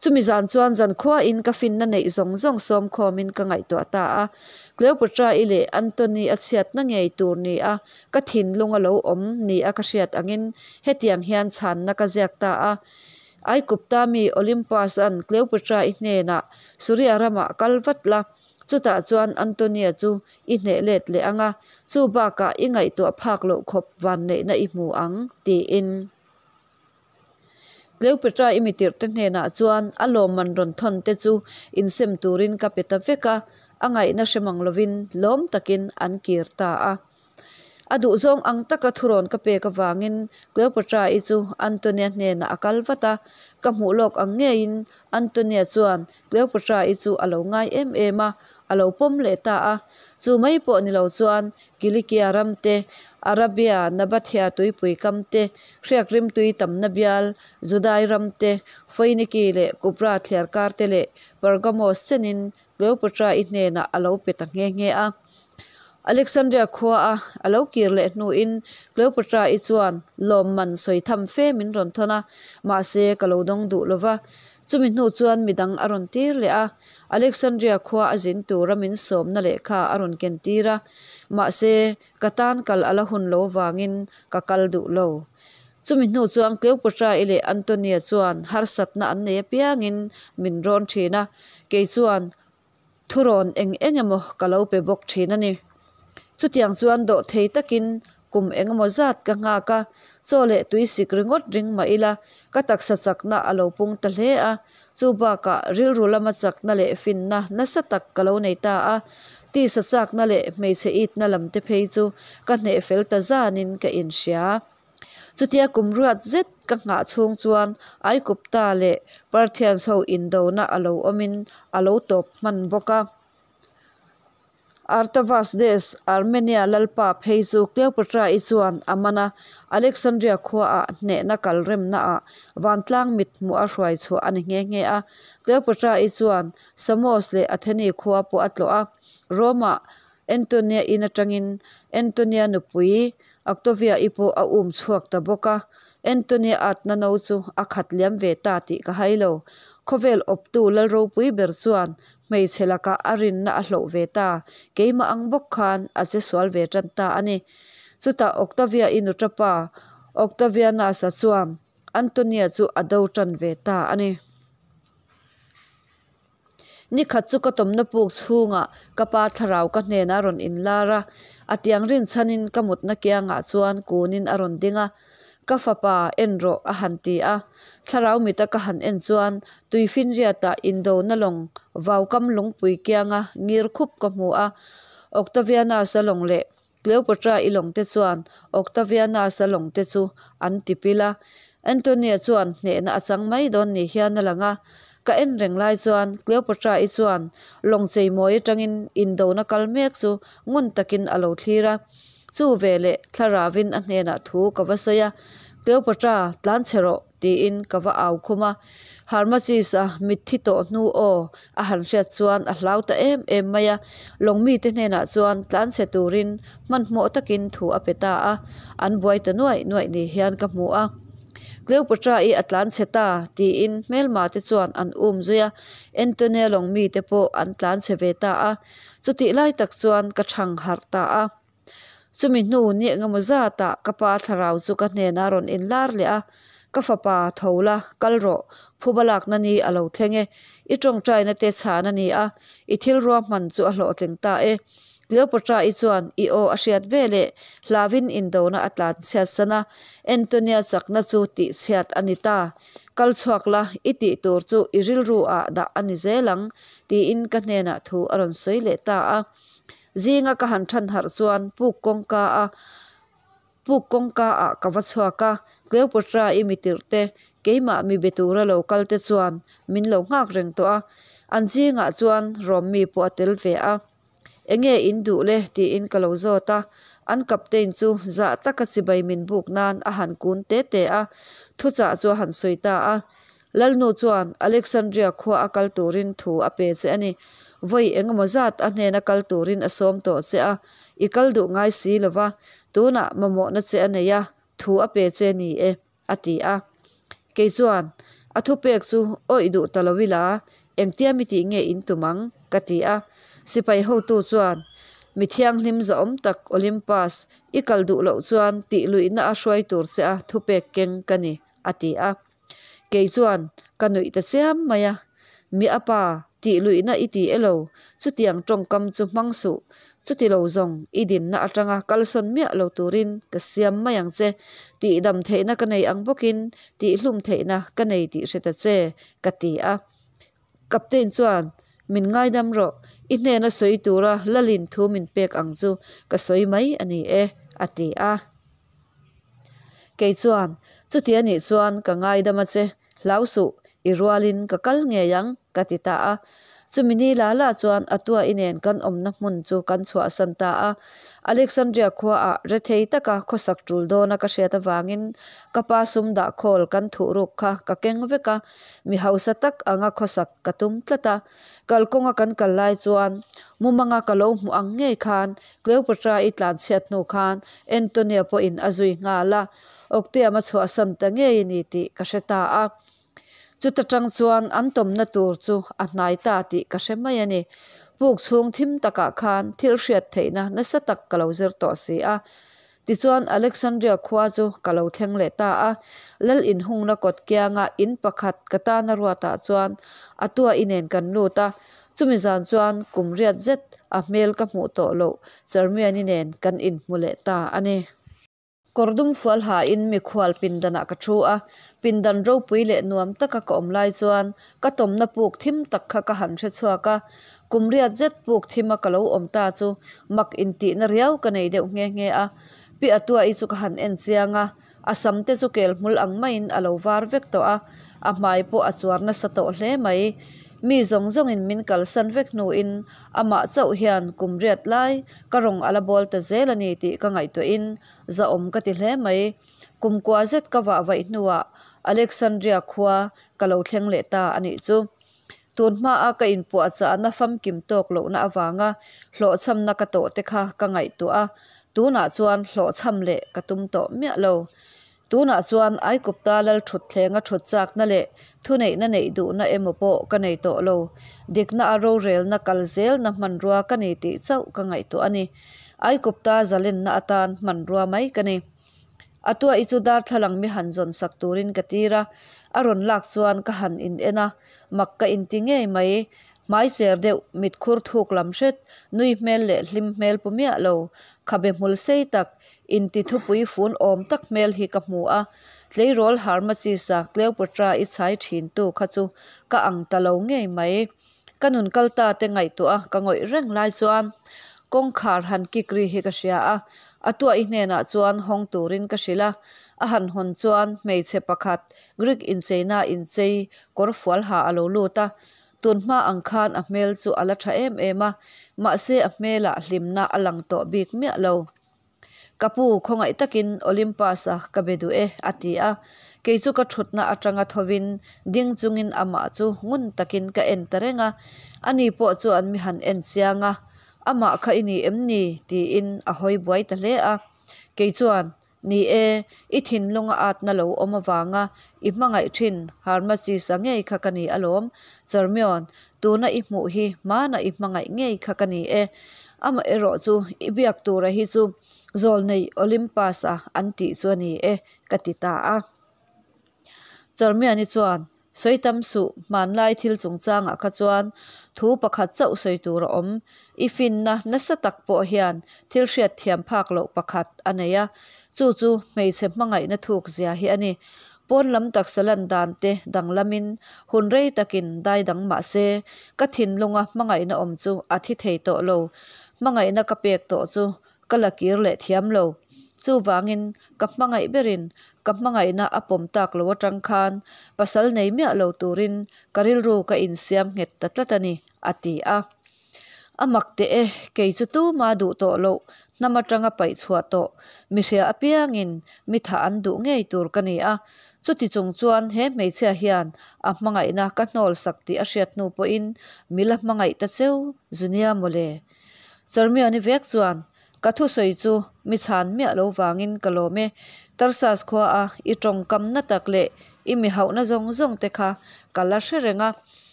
Chumi zan chuan zankhuain ka finna neih zawng zawng sawmkhawmin ka ngaihtuah ta a, Cleopatra-i leh Antony a chhiatna ngei tur ni a ka thinlung a lo awm ni a ka hriat angin hetiang hian chhanna ka ziak ta a. Aikupta mi Olympus-a'n Cleopatra-i hnenah Suria ramah kal vat la, Chutah chuan Antonia chu i hneh let leh ang a, chu bakah i ngaihtuah phak loh khawp vanneihna i hmu ang, tiin. Cleopatra i mitirhte hnenah chuan a lawmman rawn thawn te chu insem turin ka pe ta vek a, a ngaihna hre mang lovin lawm takin an kir ta a. A duhzawng ang taka thurawn ka pek avangin Cleopatra-i chu Antonia hnenah a kal vat a, ka hmuh lawk ang ngeiin Antonia chuan Cleopatra-i chu a lo ngai em em a, a lo pawm leh ta a. Chu mai pawh ni lo chuan Kilikia ram te, Arabia, Nabathia tuipui kam te, Hriak rimtui tamna bial, Judai ram te, Foiniki leh Kupra thliarkar te leh Pergamos chenin Cleopatra-i hnenah a lo pe ta nghe nghe a. Alexandria khua a a lo kir leh hnuin Cleopatra-i chuan lawmman sawi tham fe min rawn thawn a, mahse ka lo dawng duh lo va. Chumi hnu chuan midang a rawn tir leh a, Alexandria khua a zin tura min sawmna lehkha a rawn ken tir a, mahse ka tan kal a la hun lo vangin ka kal duh lo. Chumi hnu chuan Cleopatra-i leh Antonia chuan harsatna an nei apiangin min rawn thin a, kei chuan Thurawn eng eng emaw ka lo pe bawk thin a ni. Chutiang chuan dawh thei takin kum eng emaw zat ka nghak a, chaw leh tui sik ringawt ring mah ila ka taksa chakna a lo pung ta hle a, chu bakah rilru lama chakna leh finna nasa tak ka lo nei ta a, tisa chakna leh hmeichhe itna lam te phei chu ka hneh fel ta zanin ka inhria. Chutia kum ruat zet ka nghah chhung chuan Aikupta leh Parthians ho indona a lo awmin a lo tawp hman bawk a. Artavasdes, Armenia lalpa phei chu Cleopatra-i chuan a man a, Alexandria khuaah hnehna kal remnaah vantlang mit hmuh a hruai chhuah a ni nghe nghe a. Cleopatra-i chuan Samos leh Atheni khua pawh a tlawh a, Rome-ah Antonia in atangin Antonia nupui Octavia-i pawh a um chhuak ta bawk a. Antonia atna no chu a khat liam ve ta tih ka hai lo. Khawvel awptu lal ropui ber chuan hmeichhe lakah a rinna a hloh ve ta, keimah ang bawk khan a che sual ve tan ta a ni. Chutah Octavia-i nuṭapa Octavianus-a chuan Antonia chu a do tan ve ta a ni. Nikhat chu ka tawmna puk chhungah ka pa thlarau ka hnenah a rawn inlar a, a tiang rinchhanin ka mutna kiangah chuan kunin a rawn ding a, Ka fapa, en rawh a han ti a. Thlarau mita ka han en chuan tuifinriatah indona lawng vaukam lungpui kianga ngir khup ka hmu a, Octavianus-a lawng leh Cleopatra-i lawng te chuan Octavianus-a lawng te chu an ti pil a, Antonia chuan hnehna a chang mai dawn ni hian a lang a. Ka en reng lai chuan Cleopatra-i chuan lawng cheimawi atangin indona kal mek chu ngun takin a lo thlir a. Chu veleh thlaravin a hnenah thu ka va sawi a, Cleopatra, tlan chhe rawh! tiin ka va au khum a. Harmachis-a mitthi tawh hnu aw a han hriat chuan a hlau ta em em mai a, lawng mite hnenah chuan tlanchhe turin hmanhmawh takin thu a pe ta a, an buai ta nuaih nuaih ni hian ka hmu a. Cleopatra-i a tlanchhe ta tiin hmelma te chuan an um zui a, Antonia lawng mite pawh an tlanchhe ve ta a, chutih lai tak chuan ka chhang harh ta a. Chumi hnu ni engemaw zatah ka pa thlarau chu ka hnenah a rawn inlar leh a, Ka fapa, tho la, kal rawh, phuba lakna ni a lo thleng e. I tawngtaina te chhan a ni a, i thil ruahman chu a hlawhtling ta e. Cleopatra-i chuan i aw a hriat ve leh hlauin indona a tlan chhiat san a, Antonia chakna chu tihchhiat a ni ta. Kal chhuak la, i tih tur chu i rilru ah dah a ni zel ang, tiin ka hnenah thu a rawn sawi leh ta a. Zinga ka han than harh chuan puk kawngka a puk kawngka ah ka va chhuak a, Cleopatra i mi tirh te, keimah mi be tura lo kal te chuan min lo nghak reng tawh a, an zingah chuan Rawmmi pawh a tel ve a. Enge in duh le tiin ka lo zawt a, an captain chu zah taka chibai min buk nan a han kun te te a, thuchah chu a han sawi ta a. Lalnu chuan Alexandria khua a kal turin thu a pe che a ni. Vawi engemaw zat a hnena kal turin a sawm tawh che a, i kal duh ngai si lo va, tunah mamawhna che a nei a, thu a pe che ni e, a ti a. Kei chuan, A thupek chu awih duh ta lo ila, engtia mi tih nge in tum ang? ka ti a. Sipai hotu chuan, Mi thianghlim zahawm tak Olympus, i kal duh loh chuan tih luihna a hruai tur che a thupek keng ka ni, a ti a. Kei chuan ka nuih ta chiam mai a, Mi a pa, tih luihna i ti elo, chutiang tawngkam chu hmang suh, chuti lo zawng i dinna atanga kalsawn miah lo turin ka siam mai ang che, tih dam theihna ka nei ang bawkin tih hlum theihna ka nei tih hre ta che, ka ti a. Captain chuan, Min ngaidam rawh, i hnena sawi tura Lalin thu min pek ang chu ka sawi mai a ni e, a ti a. Kei chuan, Chuti a nih chuan ka ngaidam a che, hlau suh, i rualin ka kal ngei ang, ka ti ta a. Chumi ni la la chuan a tuahi nen kan awmna hmun chu kan chhuahsan ta a. Alexandria khuaah rethei taka khawsak tul dawna ka hriat avangin ka pa sum dah khawl kan thuh ruk kha ka keng vek a, mi hausa tak anga khawsak ka tum tlat a. Kalkawnga kan kal lai chuan mumanga ka lo hmuh ang ngei khan Cleopatra-i tlanchhiat hnu khan Antonia pawhin a zui nghal a, Octium a chhuahsan ta ngei a ni tih ka hre ta a. Chuta tang chuan an tawmna tur chu a hnai ta tih ka hre mai a ni. Puk chhung thim takah khan thil hriat theihna nasa tak ka lo zir tawh si a. Tichuan Alexandria khua chu ka lo thleng leh ta a, Lal inhungna kawt kianga in pakhat ka tana ruatah chuan a tuahi nen kan lut a, chumi zan chuan kum riat zet a hmel ka hmuh tawh loh Charmiani nen kan inhmu leh ta a ni. Kawr dum fual hain mikhual pindanah ka thu a, pindan ropui leh nuam taka ka awm lai chuan ka tawmna puk thim tak kha ka han hre chhuak a, Kum riat zet puk thima ka lo awm ta chu mak intihna riau ka nei deuh nghe nghe a. Pi Atuaii chu ka han en chiang a, a sam te chu kel hmul ang maiin a lo var vek tawh a, a hmai pawh a chuar nasa tawh hle mai. Mi zawng zawngin min kalsan vek hnuin amah chauh hian kum riat lai ka rawng a la bawl ta zel a ni tih ka ngaihtuahin zahawm ka ti hle mai. Kum kua zet ka vah vaih hnuah Alexandria khua ka lo thleng leh ta a nih chu. Tun hmaa ka inpuahchahna famkim tawk lohna avanga hlawhchhamna ka tawh te kha ka ngaihtuah a, tunah chuan hlawhchham leh ka tum tawh miah lo. Tunah chuan Aikupta lal thutthleng a thut chakna leh thuneihna neih duhna emaw pawh ka nei tawh lo. Dikna a rorelna kal zelna hmanrua ka ni tih chauh ka ngaihtuah a ni. Aikupta zalenna atan hmanrua mai ka ni. A tuahi chu darthlalang mi han zawn sak turin ka tir a, a rawn lak chuan ka han in en a, mak ka inti ngei mai. Hmai cher deuh, mit khur thuk lam hret, nui hmel leh hlim hmel pu miah lo, khabe hmul sei tak, inti thupui fun awm tak hmel hi ka hmu a. Tleirawl Harmachis-a Cleopatra-i chhai thintu kha chu ka ang ta lo ngei mai. Ka nun kal ta te ngaihtuah a ka ngawih reng lai chuan kawngkhar han kik ri hi ka hria a, a tuahi hnenah chuan hawng turin ka hrilh a, a han hawn chuan hmeichhe pakhat Greek incheina inchei kawr fual ha a lo lut a, tun hma ang khan a hmel chu a la tha em em a, mahse a hmelah hlimna a lang tawh bik miah lo. Ka pu, khawngaih takin Olympus-a ka be duh e, a ti a. Kei chu ka thutna atanga thovin ding chungin amah chu ngun takin ka en ta reng a. Ani pawh chuan mi han en chiang a, Amah kha i ni em ni? tiin a hawi buai ta hle a. Kei chuan, Ni e, i thinlunga atna lo awm avanga i hmangaih thin Harmachis-a ngei kha ka ni alawm, Charmion, tuna i hmuh hi hmana i hmangaih ngei kha ka ni e. Amaherawh chu i biak tura hi chu Zawlnei Olympus-a an tih chu a ni e, ka ti ta a. Charmiani chuan, Sawi tam suh, hmanlai thil chungchangah kha chuan thu pakhat chauh sawi tur a awm. I finna nasa tak pawh hian thil hriat thiam phak loh pakhat a nei a, chu chu hmeichhe hmangaihna thuk zia hi a ni. Pawn lam taksa lan dan te danglamin hun rei takin dai dang mah se, ka thinlunga hmangaihna awm chu a thi thei tawh lo. Hmangaihna ka pek tawh chu ka la kir leh thiam lo. Chuvangin ka hmangaih berin ka hmangaihna a pawm tak lo atang khan pasal nei miah lo turin ka rilru ka insiam nghet ta tlat a ni, a ti a. A mak teh e, kei chu tuma duh tawh loh hnam atanga paih chhuah tawh mihria apiangin mi thah an duh ngei tur ka ni a. Chuti chung chuan he hmeichhia hian a hmangaihna ka hnawl sak tih a hriat hnu pawhin mi la hmangaih ta cheu zu nia mawle. Charmiani vek chuan ka thusawi chu mi chhan miah lo vangin ka lawm e. Tarsas khua a i tawngkam na tak leh i mi hauhna zawng zawng te kha ka la hre reng a,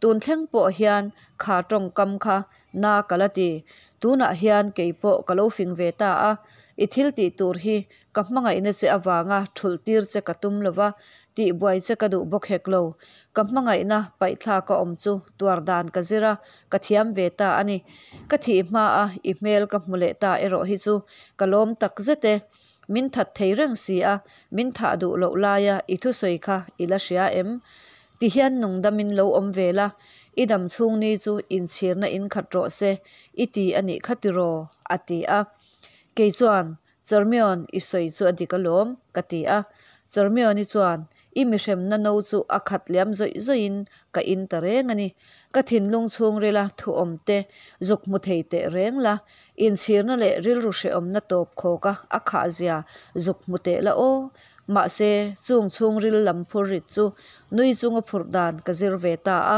tun thleng pawh hian kha tawngkam kha na ka la ti. Tunah hian kei pawh ka lo fing ve ta a, i thil tih tur hi ka hmangaihna che avanga thulh tir che ka tum lo va, tih buai che ka duh bawk hek lo. Ka hmangaihna paihthlak a awm chu tuar dan ka zir a, ka thiam ve ta a ni. Ka thih hma a i hmel ka hmu leh ta erawh hi chu ka lawm tak zet e. Min that thei reng si a, min thah duh loh laia i thusawi kha i la hria em? Ti hian nungdamin lo awm ve la, i dam chhung ni chu inchhirna in khat rawh se, i ti a nih kha tiraw? a ti a. Kei chuan, Charmion, i sawi chu a dik alawm, ka ti a. Charmion-i chuan, I mihremna no chu a khat liam zawih zawihin ka in ta reng a ni. Ka thinlung chhungrila thuawm te zuk hmu thei teh reng la, inchhirna leh rilru hrehawmna tawp khawka a khah zia zuk hmu teh la aw. Mahse, chung chhungril lam phur rit chu nui chunga phurh dan ka zir ve ta a.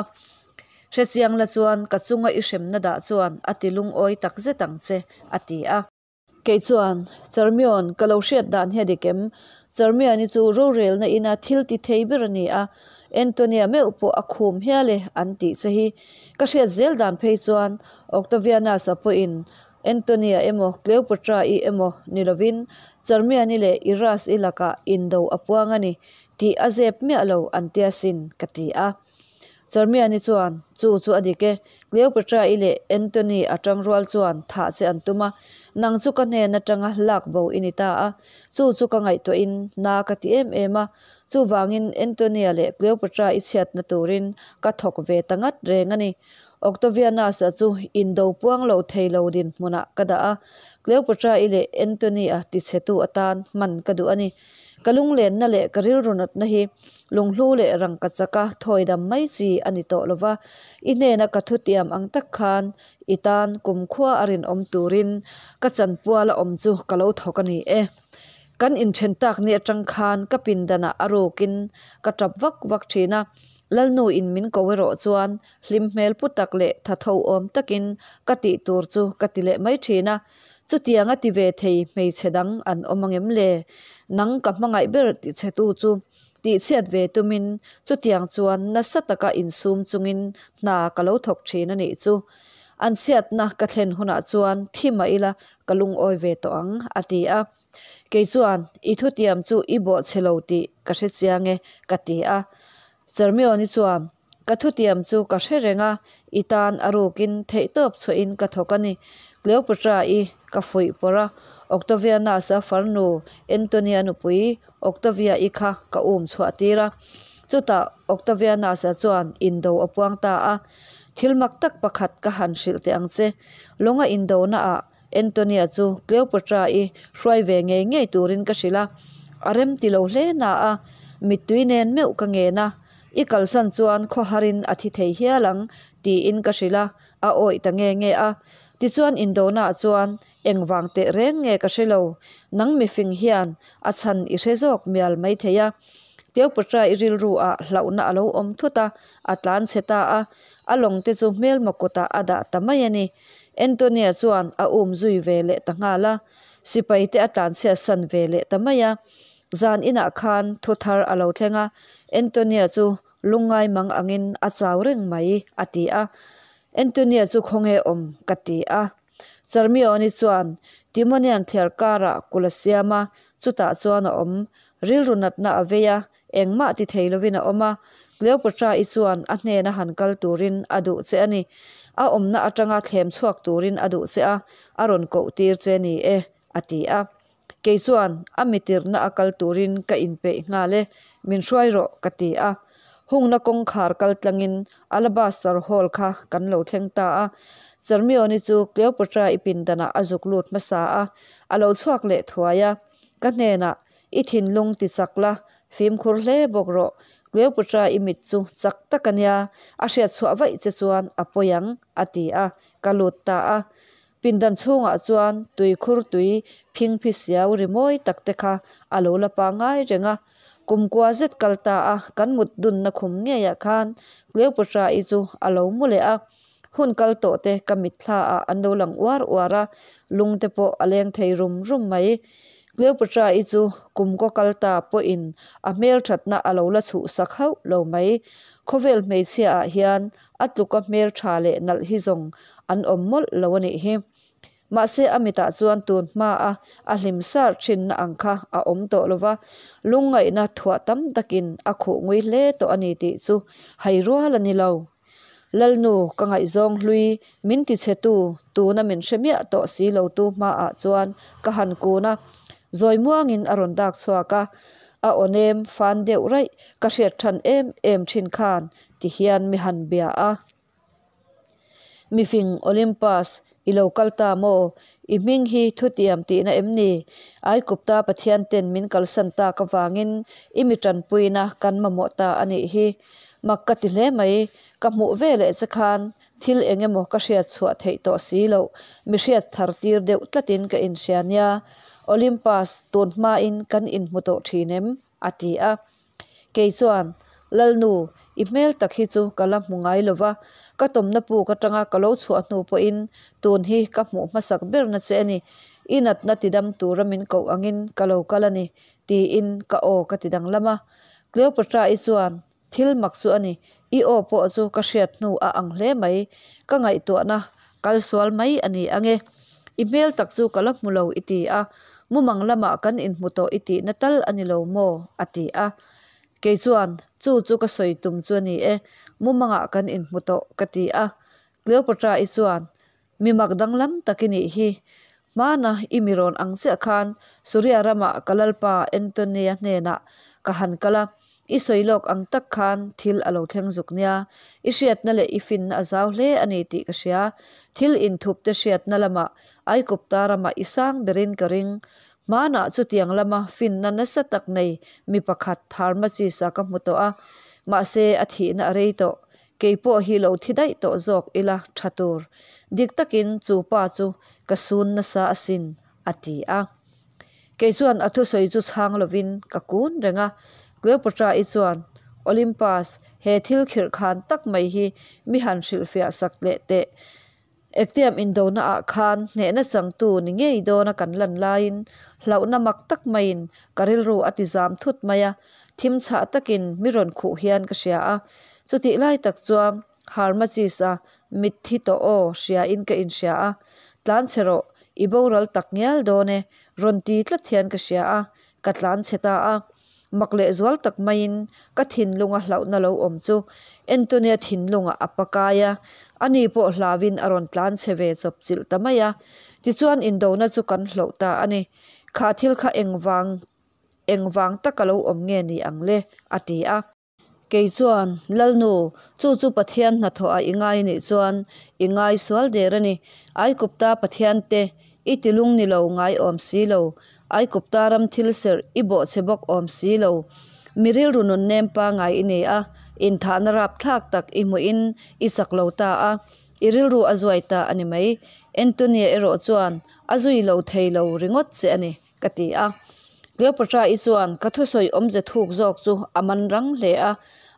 Hrechiang la chuan ka chunga i hremna dah chuan a ti lungawi tak zet ang che, a ti a. Kei chuan, Charmion, ka lo hriat dan hi a dik em? Charmion-i chu rorelna ina thil ti thei ber a ni a, Antonia meuh pawh a khum hial e an tih che hi. Ka hriat zel dan phei chuan Octavianus-a pawhin Antonia emaw Cleopatra-i emaw ni lovin Charmian-i leh Iras-i lakah indo a puang a ni tih a zep miah lo an tia sin, ka ti a. Charmiani chuan, Chu chu a dik e, Cleopatra-i leh Antony a tang rual chuan thah che an tum a, nang chu ka hnen atanga lak bo i ni ta a, chu chu ka ngaihtuahin na ka ti em em a, chuvangin Antonia leh Cleopatra-i chhiatna turin ka thawk ve ta ngat reng a ni. Octavianus-a chu indo puang lo thei lo dinhmunah ka dah a, Cleopatra-i leh Antony-a tichhetu atan hman ka duh a ni. Ka lunglenna leh ka rilru natna hi lunghlu leh rangkachaka thawidam mai chi a ni tawh lo va, i hnena ka thutiam ang tak khan i tan kumkhua a rinawm turin ka chanpuala awm chu ka lo thawk a ni e. Kan inthen tak ni atang khan ka pindanah a rukin ka tap vak vak thin a, Lalnu in min ko erawh chuan hlim hmel pu tak leh thatho awm takin ka tih tur chu ka ti leh mai thin a, chutiang a ti ve thei hmeichhe dang an awm angem le? Nang ka hmangaih ber tichhetu chu tihchhiat ve tumin chutiang chuan nasa taka insum chungin hna ka lo thawk thin a nih chu. An chhiatna ka thlen hunah chuan thi mah ila ka lungawi ve tawh ang, a ti a. Kei chuan, I thutiam chu i bawhchhe lo tih ka hre chiang e, ka ti a. Charmione chuan, Ka thutiam chu ka hre reng a, i tan a rukin theihtawp chhuahin ka thawk a ni. Cleopatra-i ka fuih pawrh a, Octavianus-a farnu Antonia nupui Octavia-i kha ka um chhuah tir a. Chutah Octavianus-a chuan indo a puang ta a, Thil mak tak pakhat ka han hrilh teh ang che. Lawnga indonaah Antonia chu Cleopatra-i hruai ve ngei ngei turin ka hrilh a, a rem ti lo hle na a, mittui nen meuh ka ngen a, I kalsan chuan khawharin a thi thei hial ang tiin ka hrilh a, a awih ta nge nge a. Tichuan indonaah chuan engvang teh reng nge ka hre lo, nang mifing hian a chhan i hre zawk mial mai thei a. Cleopatra-i rilru ah hlauhna a lo awm thut a, a tlan chhe ta a, a lawng te chu hmelma kutah a dah ta mai a ni. Antonia chuan a um zui ve leh ta nghal a, sipai te a tlanchhiat san ve leh ta mai a. Zan inah khan thu thar a lo thleng a, Antonia chu lungngai mang angin a chau reng mai, a ti a. Antonia chu khawnge awm? ka ti a. Charmione chuan Timonian thliar karah kul a siam a, chutah chuan a awm. Rilru natna a vei a, Engmah ti thei lovin a awm a, Cleopatra-i chuan a hnena han kal turin a duh che a ni. A awmna atanga thlem chhuak turin a duh che a, a rawn koh tir che ni e, a ti a. Kei chuan a mitirna a kal turin ka inpeih nghal e, min hruai rawh, ka ti a. Hungna kawngkhar kal tlangin Alabaster Hall kha kan lo thleng ta a. Charmione chu Cleopatra-i pindanah a zuk lut hmasa a, a lo chhuak leh thuai a. Ka hnenah I thinlung ti chak la, fimkhur hle bawk rawh. Cleopatra i mit chu chak tak a nia, a hriat chhuah vaih che chuan a pawi ang, a ti a, ka lut ta a. Pindan chhungah chuan tuikhur tui phingphi siau ri mawi tak te kha a lo la pangngai reng a. Kumkua zet kal ta a, kan mut dunna khum ngeiah khan Cleopatra i chu a lo mu leh a. Hun kal tawh te ka mitthla ah an lo lang uar uar a, lung te pawh a leng thei rum rum mai. Cleopatra-i chu kum kaw kal ta pawhin a hmelthatna a lo la chhuhsak hauh lo mai. Khawvel hmeichhia ah hian a tluka hmeltha leh nalh hi zawng an awm mawlh lo a nih hi. Mahse a mitah chuan tun hmaa a hlim sar thinna ang kha a awm tawh lo va, lungngaihna thuah tam takin a khuh ngui hle tawh a ni tih chu hai rual a ni lo. Lalnu, ka ngaihzawng hlui, min tichhetu, tuna min hre miah tawh si lotu hmaah chuan ka han kun a, zawi muangin a rawn dak chhuak a, a aw nem fan deuh raih ka hriat than em em thin khan ti hian mi han bia a. Mifing Olympus, i lo kal ta maw? I hming hi thutiam tihna em ni? Aikupta Pathian ten min kalsan tak avangin i mi tanpuina kan mamawh ta a nih hi. Mak ka ti hle mai, ka hmuh ve leh che khan thil eng emaw ka hriat chhuah theih tawh si loh, mi hriat thar tir deuh tlatin ka inhria nia. Olympus, tun hmain kan inhmu tawh thin em? A ti a. Kei chuan, Lalnu, i hmel tak hi chu ka la hmu ngai lo va, ka tawmna puk atanga ka lo chhuah hnu pawhin tun hi ka hmuh hmasak berna che a ni. I natna tidam tura min koh angin ka lo kal a ni, tiin ka aw ka ti danglam a. Cleopatra-i chuan, Thil mak chu a ni, i aw pawh chu ka hriat hnu a ang hle mai, ka ngaihtuahna kal sual mai a ni ange. I hmel tak chu ka la hmu lo i ti a, mumang lamah kan inhmu tawh i tihna tal a ni lo maw? a ti a. Kei chuan, Chu chu ka sawi tum chu a ni e, mumangah kan inhmu tawh ka ti a. Cleopatra-i chuan, Mi mak danglam tak i nih hi. Hmana i mi rawn ang chiah khan Suria ramah ka lalpa Antonia hnenah ka han kal a. I sawi lawk ang tak khan thil a lo thleng zuk nia. I hriatna leh i finna a zau hle a ni tih ka hria. Thil inthup te hriatna lamah Aikupta ramah i sang berin ka ring. Hmanah chutiang lama finna nasa tak nei mi pakhat Tharmachis-a ka hmu tawh a, mahse a thihna a rei tawh. Kei pawh hi lo thi daih tawh zawk ila tha tur. Dik takin chu pa chu ka sun nasa asin, a ti a. Kei chuan a thusawi chu chhang lovin ka kun reng a. Cleopatra-i chuan, Olympus, he thil khirh khan tak mai hi mi han hrilhfiah sak leh teh. Ektiam indona ah khan hnehna changtu ni ngei dawna kan lan laiin hlauhna mak tak maiin ka rilru a ti zam thut mai a, thim chhah takin mi rawn khuh hian ka hria a. Chutih lai tak chuan Harmachis-a mitthi tawh aw hriain ka inhria a, Tlanchhe rawh, i boral tak ngial dawn e, rawn ti tlat hian ka hria a, ka tlanchhe ta a. Mak leh zual tak maiin ka thinlunga hlauhna lo awm chu Antonia thinlungah a pakai a, ani pawh hlauin a rawn tlanchhe ve chawp chilh ta mai a. Tichuan indona chu kan hloh ta a ni. Kha thil kha engvang engvang taka lo awm nge ni ang le? a ti a. Kei chuan, Lalnu, chu chu Pathian hnathawh a i ngai nih chuan i ngai sual der a ni. Aikupta Pathiante i ti lung ni lo ngai awm si lo. Aikupta ram thil serh i bawhchhe bawk awm si lo. Mi rilru nun nem pangai i nei a, inthahna rapthlak tak i hmuhin i chak lo ta a, i rilru a zuai ta a ni mai. Antonia erawh chuan a zui lo thei lo ringawt che a ni, ka ti a. Cleopatra-i chuan ka thusawi awmze thuk zawk chu a man rang hle a,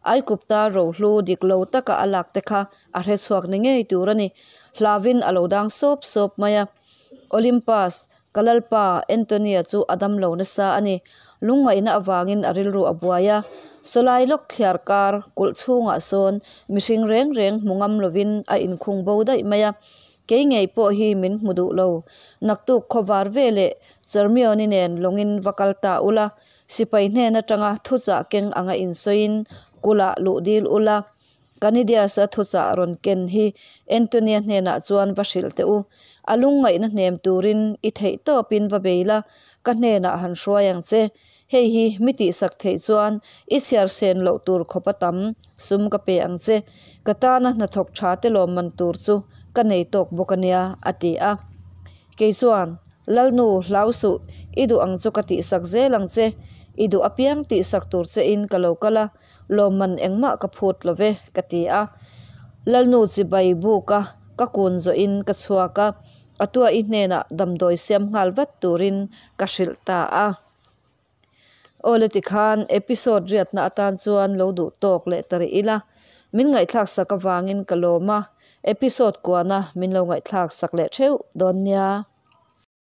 Aikupta rohlu dik lo taka a lak te kha a hre chhuak ni ngei tur a ni. Hlauin a lo dang sawp sawp mai a. Olympus, ka lalpa Antonia chu a dam lo nasa a ni. Lungngaihna avangin a rilru a buai a. Sawlai lawk thliar kar kulh chhungah sawn mihring reng reng hmu ngam lovin a inkhung bo daih mai a. Kei ngei pawh hi min hmu duh lo. Naktuk khawvar ve leh Charmioni nen lawngin va kal ta ula, sipai hnen atanga thuchah keng anga insawiin kulh ah luh dil ula. Canidius-a thuchah rawn ken hi Antonia hnenah chuan va hrilh teh u. A lungngaihna hnem turin i theih tawpin va bei la, ka hnenah han hruai ang che. Hei hi mi tihsak theih chuan i chhiar sen loh tur khawp a tam, sum ka pe ang che. Ka tana hnathawk tha te lawmman tur chu ka nei tawk bawk a nia, a ti a. Kei chuan, Lalnu, hlau suh, i duh ang chu ka tihsak zel ang che. I duh apiang tihsak tur che in ka lo kal a, lawmman engmah ka phut lo ve, ka ti a. Lalnu chibai buk a, ka kun zawhin ka chhuak a, a tuahi hnenah damdawi siam nghal vat turin ka hrilh ta a. Awle tikhan episode riatna atan chuan lo duh tawk leh ta rih ila, min ngaihthlak sak avangin ka lawm a, episode kuana min lo ngaihthlak sak leh theuh dawn nia.